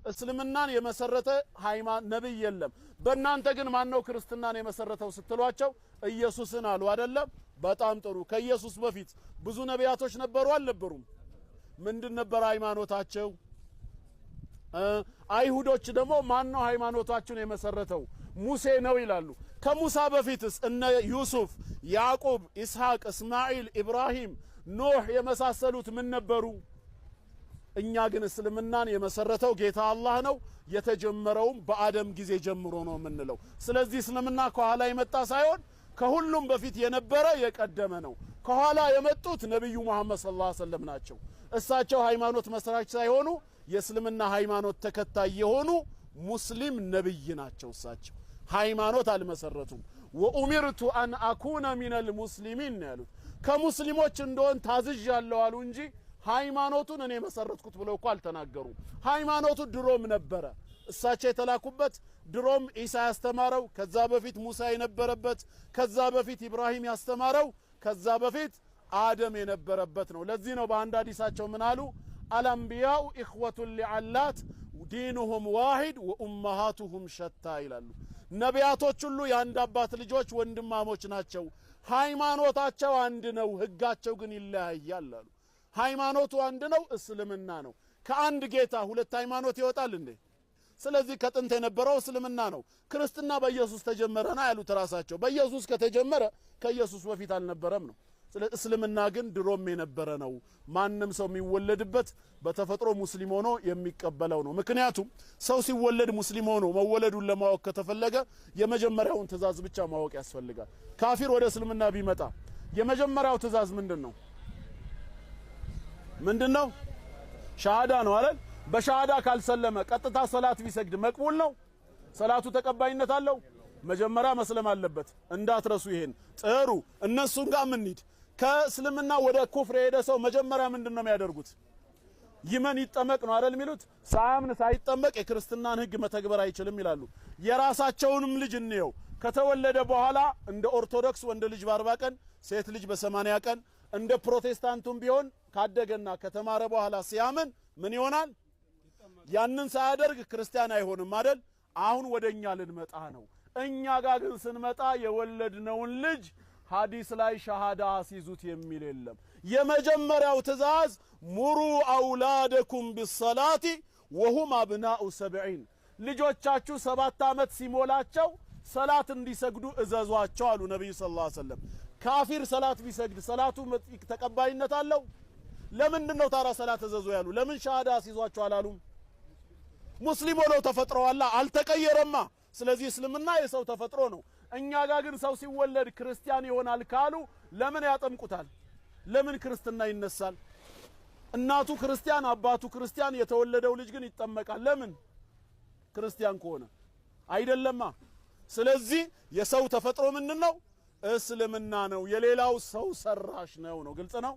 እስልምናን የመሰረተ ነብይ የለም። በእናንተ ግን ማን ነው ክርስትናን የመሰረተው ስትሏቸው ኢየሱስን አሉ አይደለም? በጣም ጥሩ። ከኢየሱስ በፊት ብዙ ነቢያቶች ነበሩ አልነበሩም? ምንድን ነበር ሃይማኖታቸው? አይሁዶች ደግሞ ማን ነው ሃይማኖታቸውን የመሰረተው? ሙሴ ነው ይላሉ። ከሙሳ በፊትስ እነ ዩሱፍ፣ ያዕቁብ፣ ኢስሐቅ፣ እስማዒል፣ ኢብራሂም፣ ኖህ የመሳሰሉት ምን ነበሩ? እኛ ግን እስልምናን የመሰረተው ጌታ አላህ ነው። የተጀመረውም በአደም ጊዜ ጀምሮ ነው የምንለው። ስለዚህ እስልምና ከኋላ የመጣ ሳይሆን ከሁሉም በፊት የነበረ የቀደመ ነው። ከኋላ የመጡት ነቢዩ መሐመድ ሰለላሁ ዐለይሂ ወሰለም ናቸው። እሳቸው ሃይማኖት መስራች ሳይሆኑ የእስልምና ሃይማኖት ተከታይ የሆኑ ሙስሊም ነብይ ናቸው። እሳቸው ሃይማኖት አልመሰረቱም። وأمرت أن أكون من المسلمين ነው ያሉት። ከሙስሊሞች እንደሆን ታዝዣለሁ አሉ እንጂ ሃይማኖቱን እኔ መሰረትኩት ብለው እኮ አልተናገሩም። ሃይማኖቱ ድሮም ነበረ። እሳቸው የተላኩበት ድሮም ኢሳ ያስተማረው፣ ከዛ በፊት ሙሳ የነበረበት፣ ከዛ በፊት ኢብራሂም ያስተማረው፣ ከዛ በፊት አደም የነበረበት ነው። ለዚህ ነው በአንድ ሐዲሳቸው ምን አሉ? الأنبياء إخوة لعلات دينهم واحد وأمهاتهم شتى ይላሉ። ነቢያቶች ሁሉ የአንድ አባት ልጆች ወንድማሞች ናቸው። ሃይማኖታቸው አንድ ነው፣ ህጋቸው ግን ይለያያል አሉ። ሃይማኖቱ አንድ ነው፣ እስልምና ነው። ከአንድ ጌታ ሁለት ሃይማኖት ይወጣል እንዴ? ስለዚህ ከጥንት የነበረው እስልምና ነው። ክርስትና በኢየሱስ ተጀመረና ያሉት ራሳቸው። በኢየሱስ ከተጀመረ ከኢየሱስ በፊት አልነበረም ነው። እስልምና ግን ድሮም የነበረ ነው። ማንም ሰው የሚወለድበት በተፈጥሮ ሙስሊም ሆኖ የሚቀበለው ነው። ምክንያቱም ሰው ሲወለድ ሙስሊም ሆኖ መወለዱን ለማወቅ ከተፈለገ የመጀመሪያውን ትእዛዝ ብቻ ማወቅ ያስፈልጋል። ካፊር ወደ እስልምና ቢመጣ የመጀመሪያው ትእዛዝ ምንድን ነው? ምንድን ነው? ሻሃዳ ነው አይደል? በሻሃዳ ካልሰለመ ቀጥታ ሰላት ቢሰግድ መቅቡል ነው? ሰላቱ ተቀባይነት አለው? መጀመሪያ መስለም አለበት። እንዳትረሱ ይሄን። ጥሩ። እነሱን ጋር እንሂድ። ከእስልምና ወደ ኩፍር የሄደ ሰው መጀመሪያ ምንድን ነው የሚያደርጉት? ይመን ይጠመቅ ነው አይደል የሚሉት? ሳያምን ሳይጠመቅ የክርስትናን ሕግ መተግበር አይችልም ይላሉ። የራሳቸውንም ልጅ እንየው። ከተወለደ በኋላ እንደ ኦርቶዶክስ ወንድ ልጅ በ40 ቀን፣ ሴት ልጅ በ80 ቀን፣ እንደ ፕሮቴስታንቱም ቢሆን ካደገና ከተማረ በኋላ ሲያምን ምን ይሆናል? ያንን ሳያደርግ ክርስቲያን አይሆንም አይደል? አሁን ወደኛ ልንመጣ ነው። እኛ ጋር ግን ስንመጣ የወለድነውን ልጅ ሐዲስ ላይ ሸሃዳ አስይዙት የሚል የለም። የመጀመሪያው ትእዛዝ مروا أولادكم بالصلاة وهم أبناء سبع፣ ልጆቻችሁ 7 ዓመት ሲሞላቸው ሰላት እንዲሰግዱ እዘዟቸው አሉ ነቢዩ ሰለላሁ ዐለይሂ ወሰለም። ካፊር ሰላት ቢሰግድ ሰላቱ ተቀባይነት አለው? ለምንድን ነው ታዲያ ሰላት እዘዙ ያሉ? ለምን ሸሃዳ አስይዟቸው አላሉም? ሙስሊም ሆነው ተፈጥረዋላ፣ አልተቀየረማ። ስለዚህ እስልምና የሰው ተፈጥሮ ነው። እኛ ጋር ግን ሰው ሲወለድ ክርስቲያን ይሆናል ካሉ ለምን ያጠምቁታል? ለምን ክርስትና ይነሳል? እናቱ ክርስቲያን አባቱ ክርስቲያን፣ የተወለደው ልጅ ግን ይጠመቃል። ለምን? ክርስቲያን ከሆነ አይደለማ። ስለዚህ የሰው ተፈጥሮ ምንድን ነው? እስልምና ነው። የሌላው ሰው ሰራሽ ነው ነው። ግልጽ ነው።